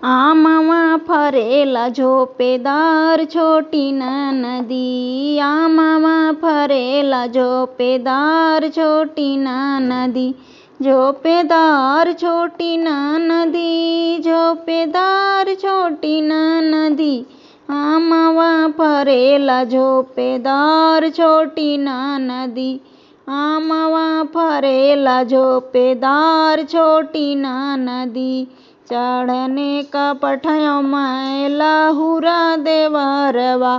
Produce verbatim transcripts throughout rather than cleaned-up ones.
आमवा फरेला झोपेदार छोटी ननदी, आमवा फरेला झोपेदार छोटी ननदी, झोपेदार छोटी ननदी, झोपेदार छोटी ननदी। आमवा फरेला झोपेदार छोटी ननदी, आमवा फरेला झोपेदार छोटी ननदी। चढ़ने का पठयो मैं लाहुरा देवरवा,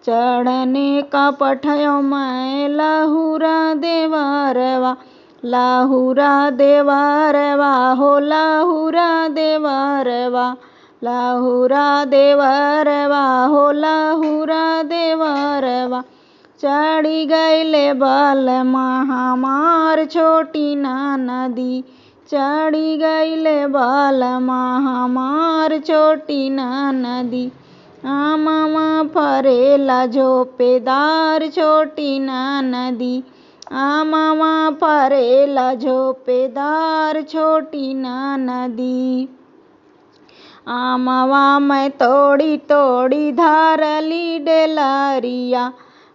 चढ़ने का पठयो मैं लाहुरा देवरवा, लाहुरा देवरवा हो लाहुरा देवरवा, लाहुरा देवरवा हो लाहुरा देवरवा। चढ़ी गईले बलमा हमार छोटी ननदी, चढ़ी गईले बलमा हमार छोटी ननदी। आमवा फरेला झोपेदार छोटी ननदी, आमवा फरेला झोपेदार छोटी ननदी। आमवा मैं तोड़ी तोड़ी धारली डेलारिया,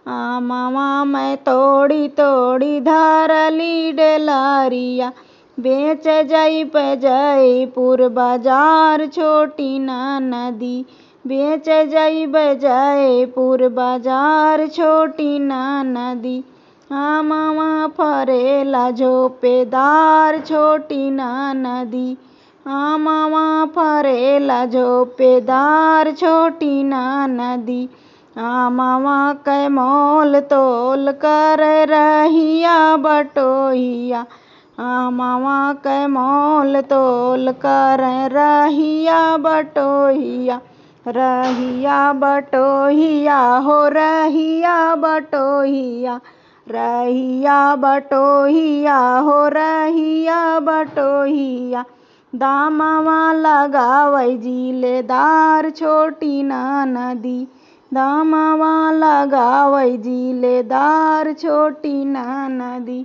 आमवा मैं तोड़ी तोड़ी धारली डेलारिया। बेच जइबे जयपुर बाजार छोटी ननदी, बेच जइबे जयपुर बाजार छोटी ननदी। आमवा फरेला झोपेदार छोटी ननदी, आमवा फरेला झोपेदार छोटी ननदी। आमवा के मोल तोल कर रहिया बटोहिया, आमवा के मोल तोल कर रहिया बटोहिया, रहिया बटोहिया हो रहिया बटोहिया, रहिया बटोहिया हो रहिया बटोहिया। दामवा लगावै जिलेदार छोटी ननदी, दामवा लगावै जिलेदार छोटी ननदी।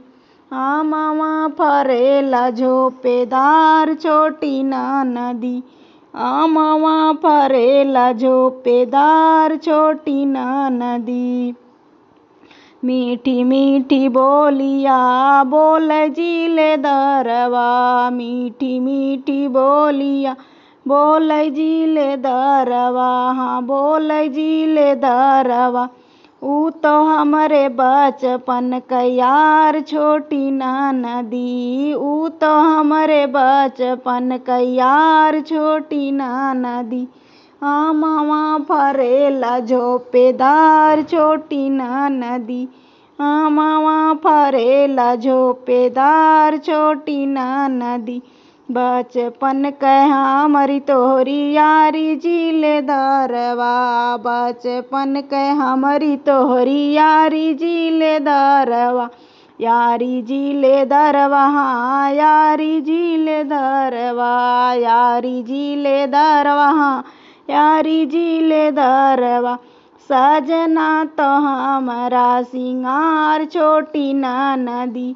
आमवा फरेला झोपेदार छोटी ननदी, आमवा फरेला झोपेदार छोटी ननदी। मीठी मीठी बोलिया बोल जिलेदारवा, मीठी मीठी बोलिया बोल जिलेदारवा, हाँ बोल जिलेदारवा। ऊ तो हमरे बचपन क यार छोटी ननदी, ऊ तो हमरे बचपन क यार छोटी ननदी। आमवा फरेला झोपेदार छोटी ननदी, आमवा फरेला झोपेदार छोटी ननदी। बचपन क हमरी तोहरी यारी जिलेदारवा, बचपन क हमरी तोहरी यारी जिलेदारवा। यारी जिलेदारवा, हाँ, यारी जिलेदारवा, यारी जिलेदारवा, हाँ, यारी जिलेदारवा। सजना तो हमरा सिंगार छोटी ननदी,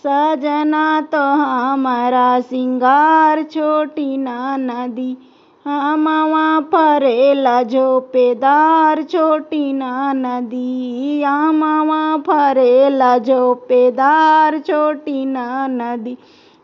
सजना तो हमरा सिंगार छोटी ननदी। आमवा फरेला झोपेदार छोटी ननदी, आमवा फरेला झोपेदार छोटी ननदी।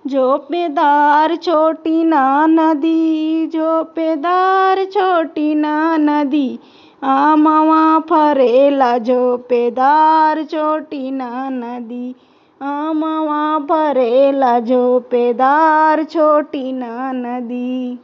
झोपेदार छोटी ननदी, झोपेदार छोटी ननदी। आमवा फरेला झोपेदार छोटी ननदी, आमवा फरेला झोपेदार छोटी ननदी।